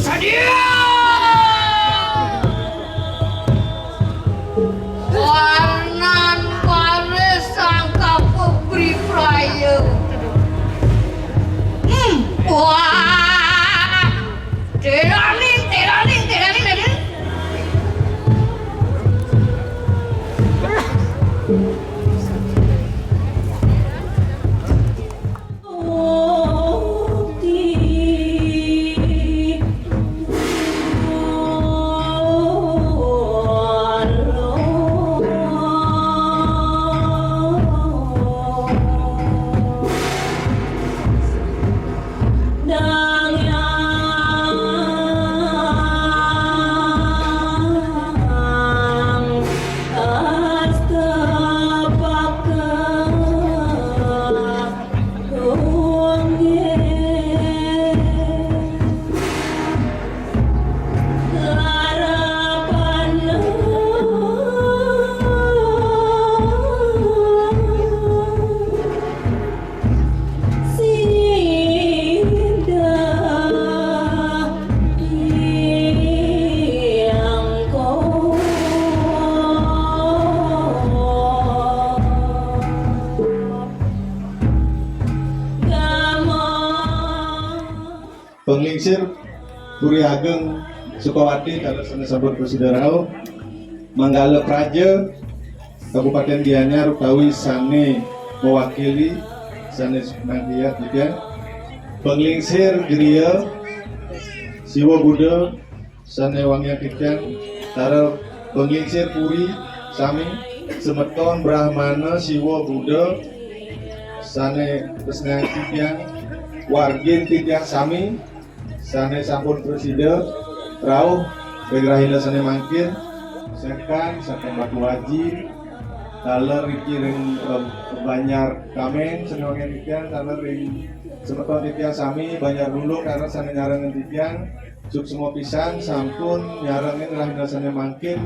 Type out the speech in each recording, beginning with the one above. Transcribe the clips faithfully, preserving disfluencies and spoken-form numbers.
Sadia! Warnan paris sangka pebri praya. Hmm, wah. Teraning, teraning, teraning, teraning. Panglingsir Puri Ageng Sukawati, taler sané sampun prasida rauh. Manggala Praja Kabupaten Gianyar utawi sané mewakili sané nanggiat titiang. Panglingsir griya Siwa Buddha sané wangiang titiang, taler panglingsir puri sami, semeton Brahmana Siwa Buddha sané tresnayang titiang, wargin titiang sami, sané sampun prasida rauh ring rahina sané mangkin, sengkan saking Batu Aji, taler riki ring, eh, Banjar Kameng, sané wangiang titiang, taler ring semeton titiang sami, Banjar Lulung, taler sané nyarengin titiang, suksma pisan sampun nyarengin rahina sané mangkin.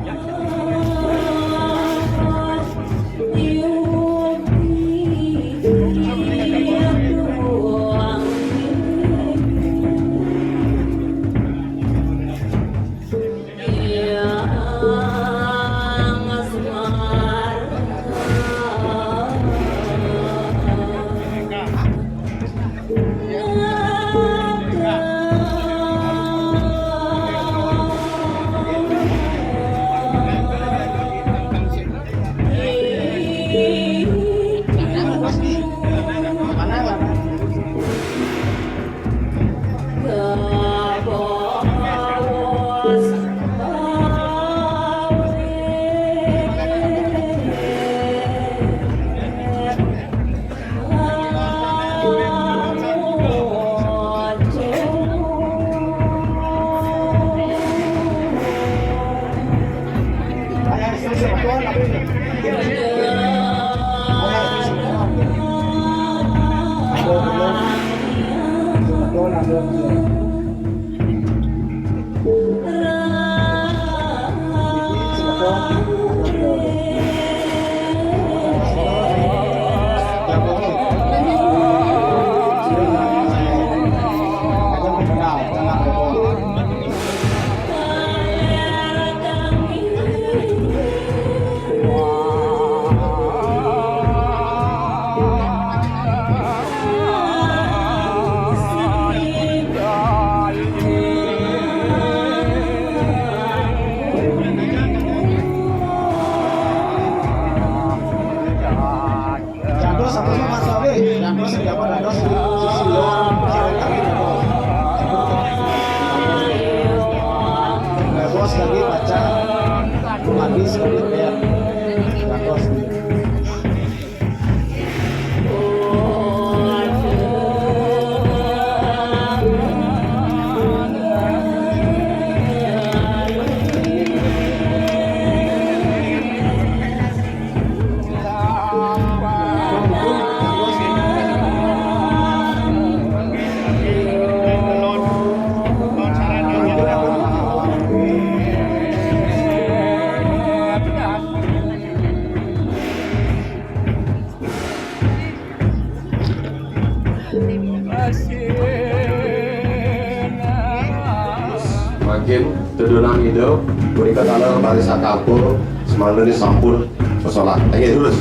Mangkin tedunan Ida, punika taler Bali Sakapa, semana ni sampun pesolah. Inggih, terus.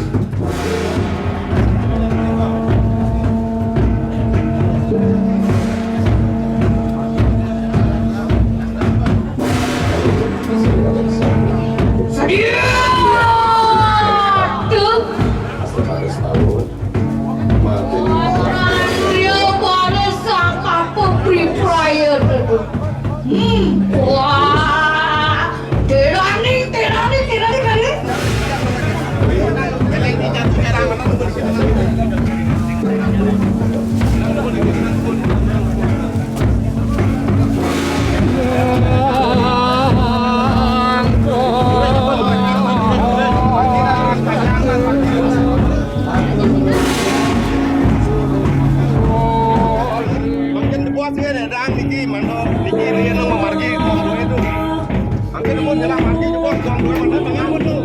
Sedia! Tuh. Astagfirullah. Makin Maria Bali Sakapa Free Fire. Hmm, wah. Tirani, tirani, tirani, tirani. Mangkin dibuat nggih, Dang, niki, mangga niki riyen mamargi, mangga itu. Mangkin pun jalan margi, dibuat, mangga, mangga, mangga, mangga.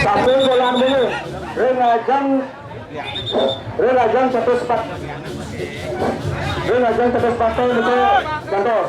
Sampun bulan dulu. Ring ajeng, ring ajeng satus pat-, ring ajeng satus patai niku contoh.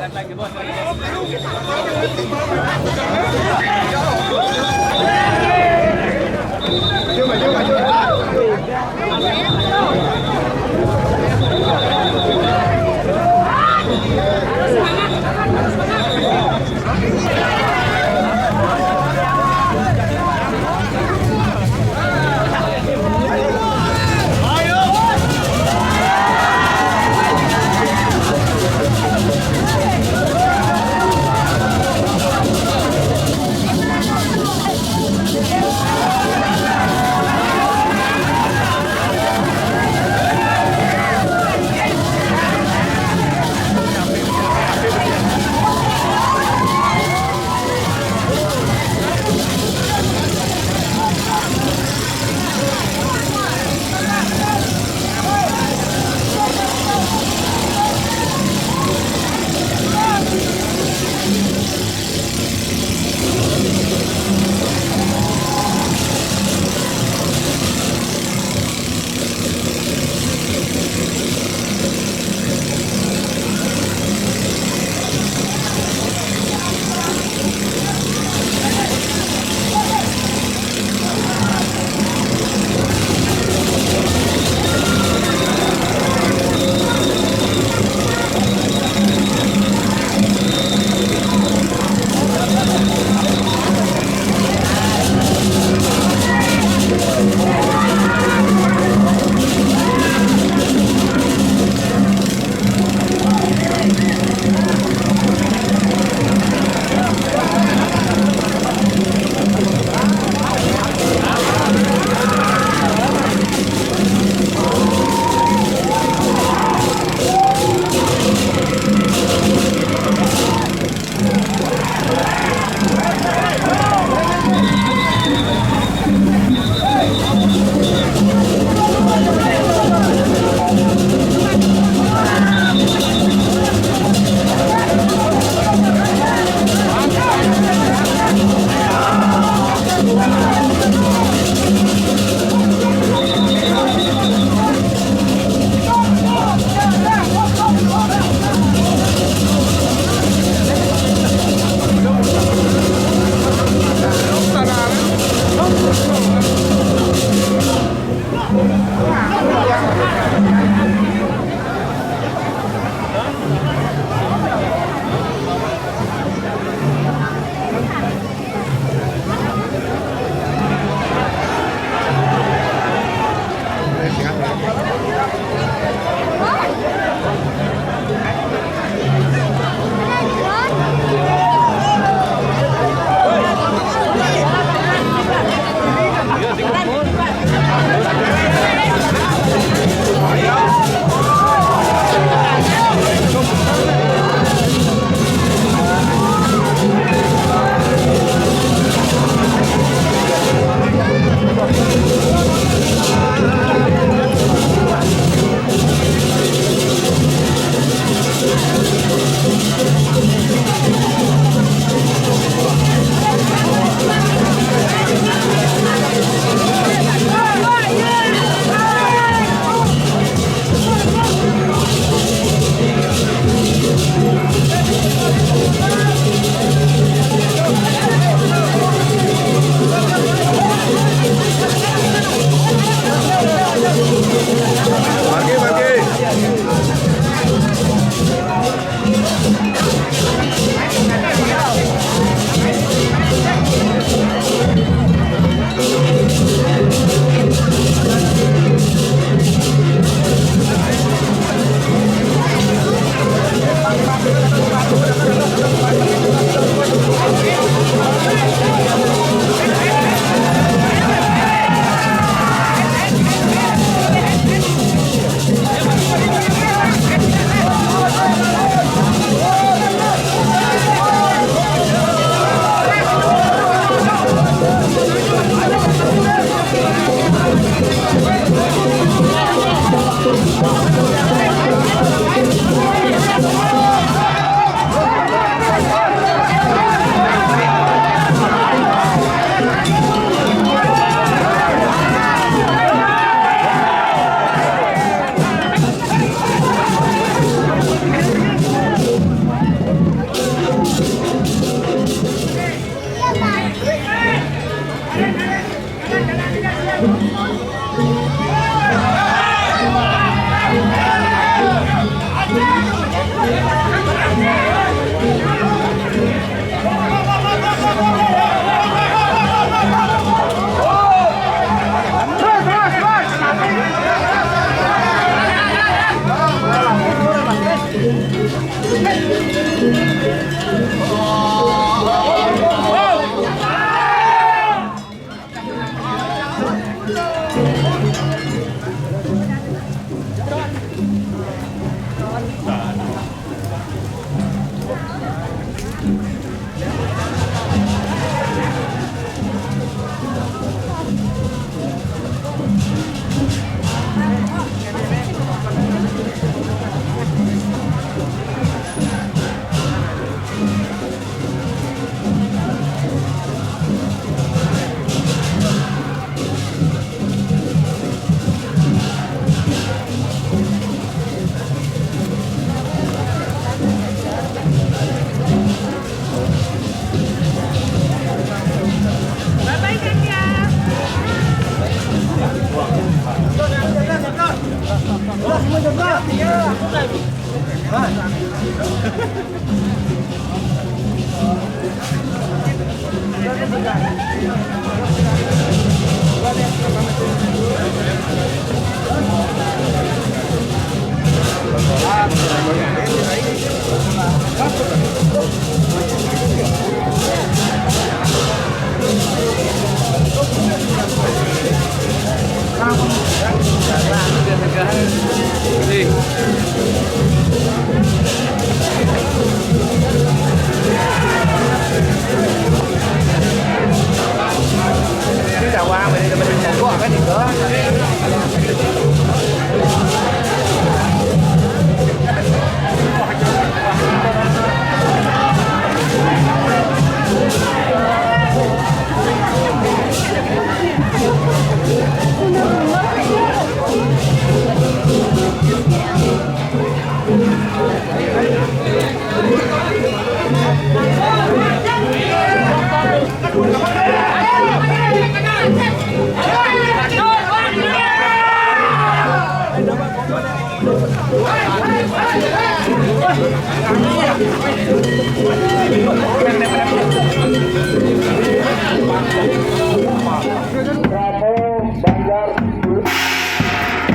Ramo Banjar,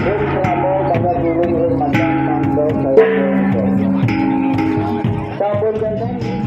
Ramo Banjar Dulu, Kalimantan, Mangga, Sampun datang.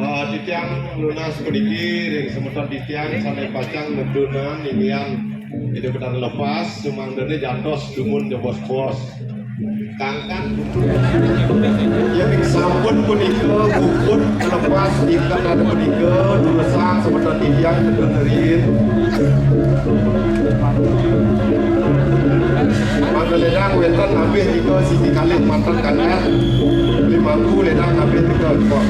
Ah, titiang nunas puniki ring semeton titiang sane pacang nedunan inggihan Ida Betara Lepas, sumangdane jantos dumun jebos-bos. Kangkan ya, sampun punika puput lepas ingkang ada punika durusang semeton titiang nedunin. Mangda ledang wenten nambih tiga siki kalih manten kandas. Limangku ledang nambih tiga ekor.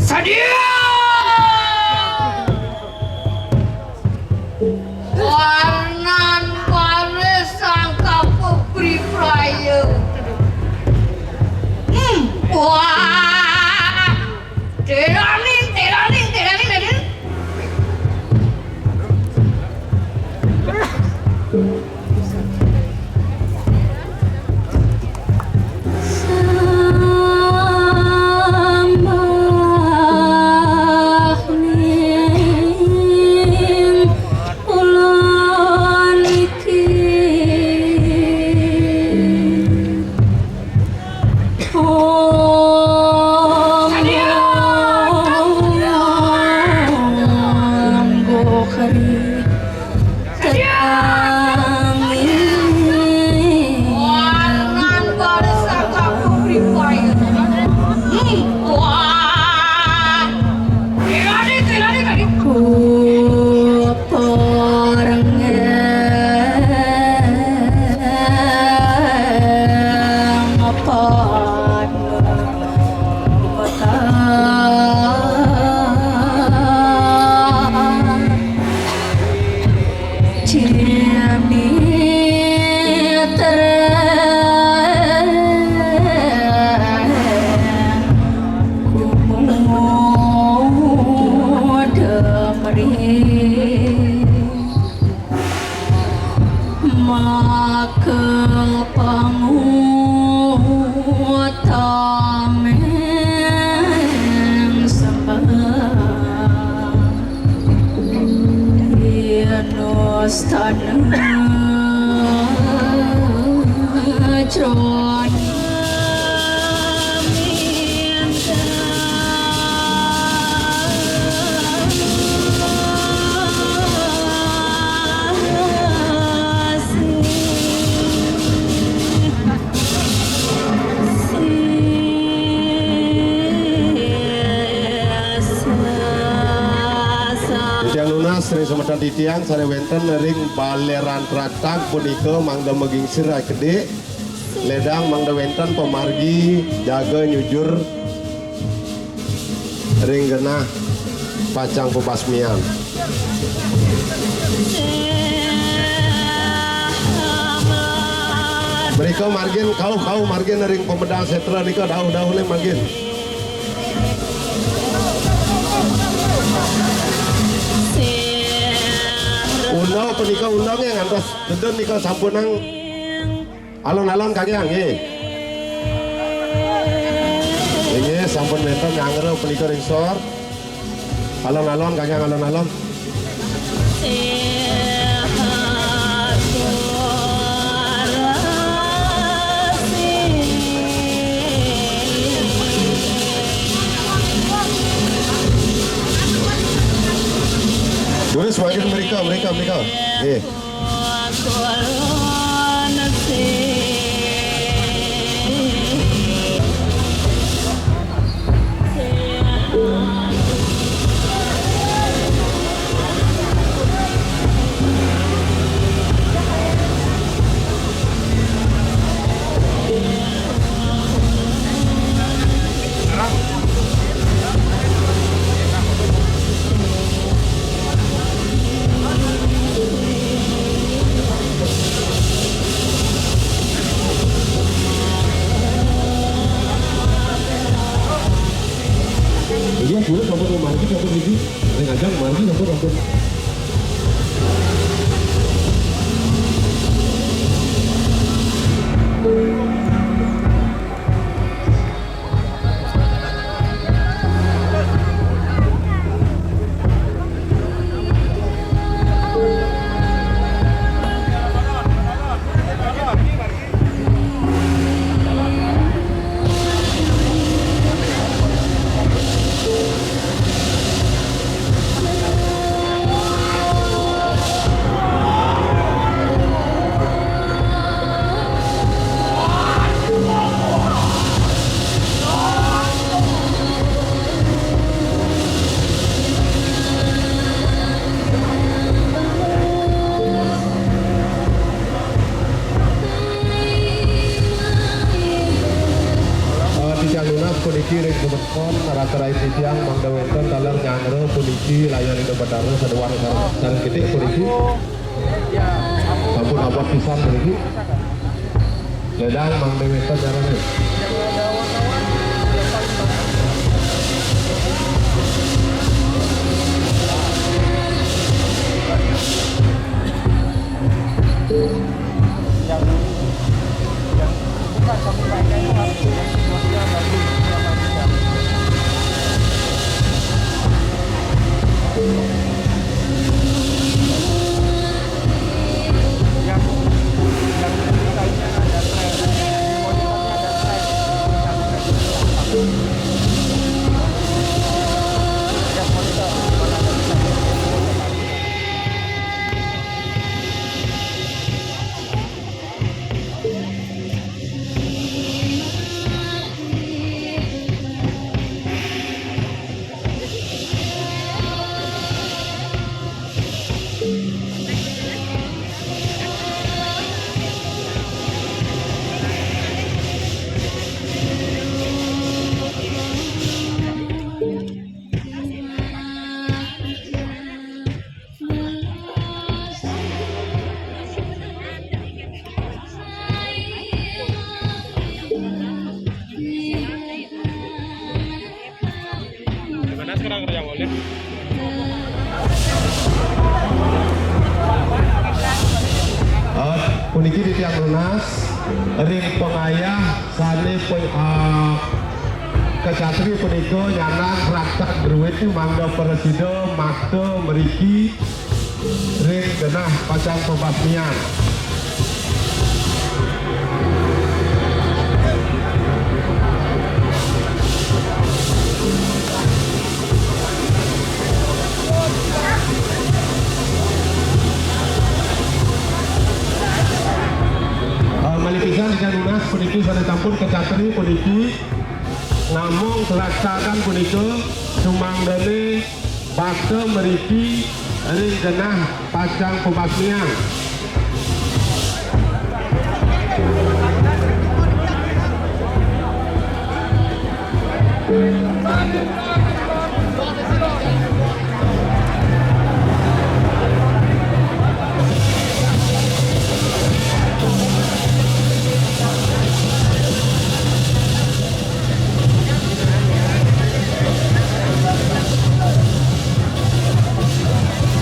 Sadia! Warnan paris sang kapuh pripraya. Hmm, wah. Teraning, teraning, teraning, teraning. Sambah ning ulun iki. Om, om, om, om, om, om, om, om, om, Maka pangutameng sembah. Yén Titiang nunas ring semeton titiang sane wenten ring Baleran Tratag punika mangda magingsir akedik, ledang mangda wenten pamargi jaga nyujur ring genah pacang pabasmian. Mrika margin kauh, kauh margin ring pamedal setra nika, dauh, dauh le margin. Undang punika undang ya ngantos dedun nika sampunang. Alon-alon kageng, nggih. Inggih, sampun wenten nyanggra punika ring sor. Alon-alon kageng, alon-alon. Terus makin mrika, mrika, mrika. Nggih. Iya, dulu sampun margi, sampun iki. Ning ajang margi, sampun, sampun. Eh, titiang nunas puniki ring semeton, raka rai titiang mangda wenten taler nyangra puniki layan Ida Betara saduan sareng, sareng kidik puniki. Sampun abot pisan puniki. Ledang mangda wenten nyarane. Gimana sekarang kerja, Bang? Eh, puniki titiang nunas ring pangayah sane pe-, eh, kacatri punika nyandak raktak druid mangda prasida makta mriki ring genah pacang pebasmian. Eh, malih pisan titiang nunas puniki sané sampun kacatri puniki namung karaksakan punika sumangdané bakta mriki ring genah pacang pebasmian.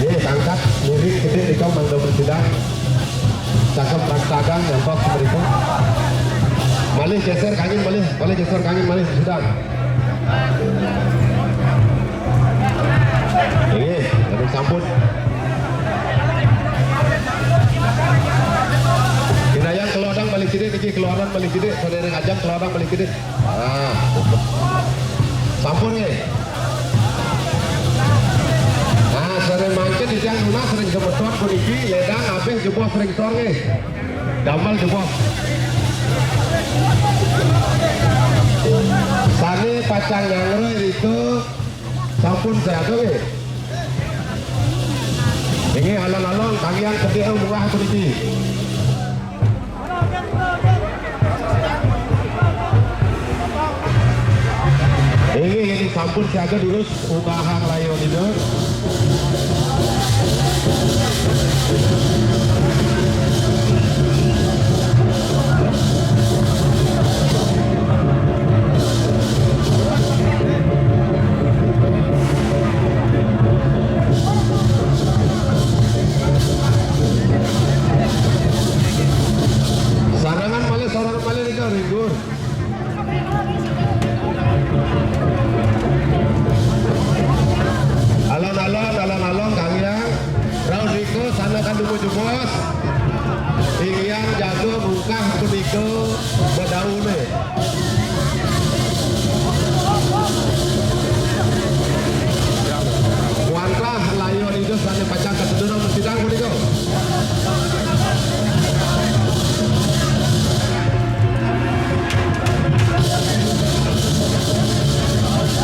Nggih, angkat miring kidik nika mangda prasida. Cakep raksakan nyampok mrika. Malih geser kangin malih, malih geser kangin malih prasida. Nggih, sampun. Kinayang keluaran malih kidik niki, keluaran malih kidik, sadereng ajeng keluaran malih kidik. Ah, sampun nggih. Nah, sané mangkin titiang nunas ring semeton puniki, ledang abih jebos ring sor nggih. Damel jebos. Sané pacang nyangré nika sampun siaga nggih. Inggih alon-alon kanggiang kedék munggah puniki. Inggih, inggih, sampun siaga durus unggahang layon ida. Sarangan malih, sarangan malih nika ringgur. Alon-alon, alon-alon, kanggiang. Rauh nika sanakan dumun jebos. Inggian jaga bungkah punika bedauné. Wantah layon ida sané pacang katedun ring sidang punika.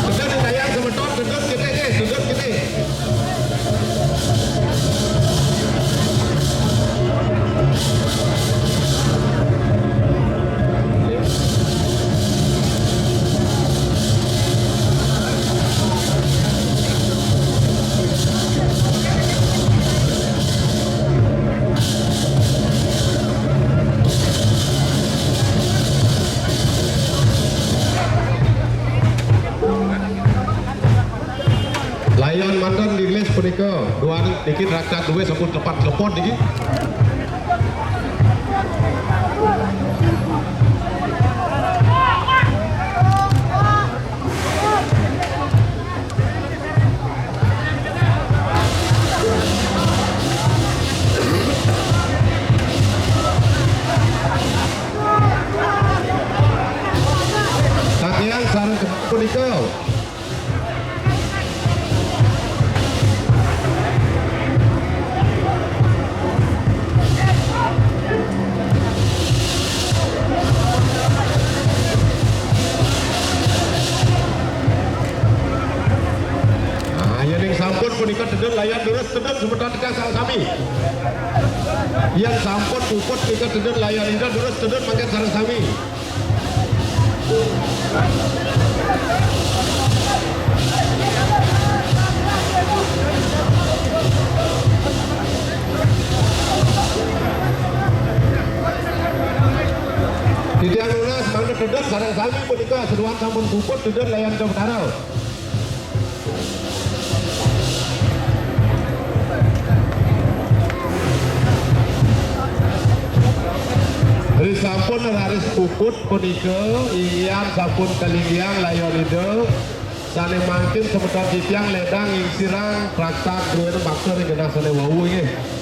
Tedun ring dayang semeton, tedun kidik, eh, tedun kidik. Layon manten digelis punika, duaning dikit raktat duwé sampun tlepat-tlepot niki. Tatiang sareng punika. Nah, yéning sampun punika tedun layan durus tedun semeton titiang sareng sami. Yén sampun puput punika tedun layan ida durus tedun mangkin sareng sami. Titiang nunas mangda tedun sareng sami punika seduhan sampun puput tedun layan ida Betara. Ri sampun raris puput punika, inggian sampun kalinggiang layon ida. Sané mangkin semeton titiang lédang ngingsirang prasad druéné bakta ring genah sané wau nggih.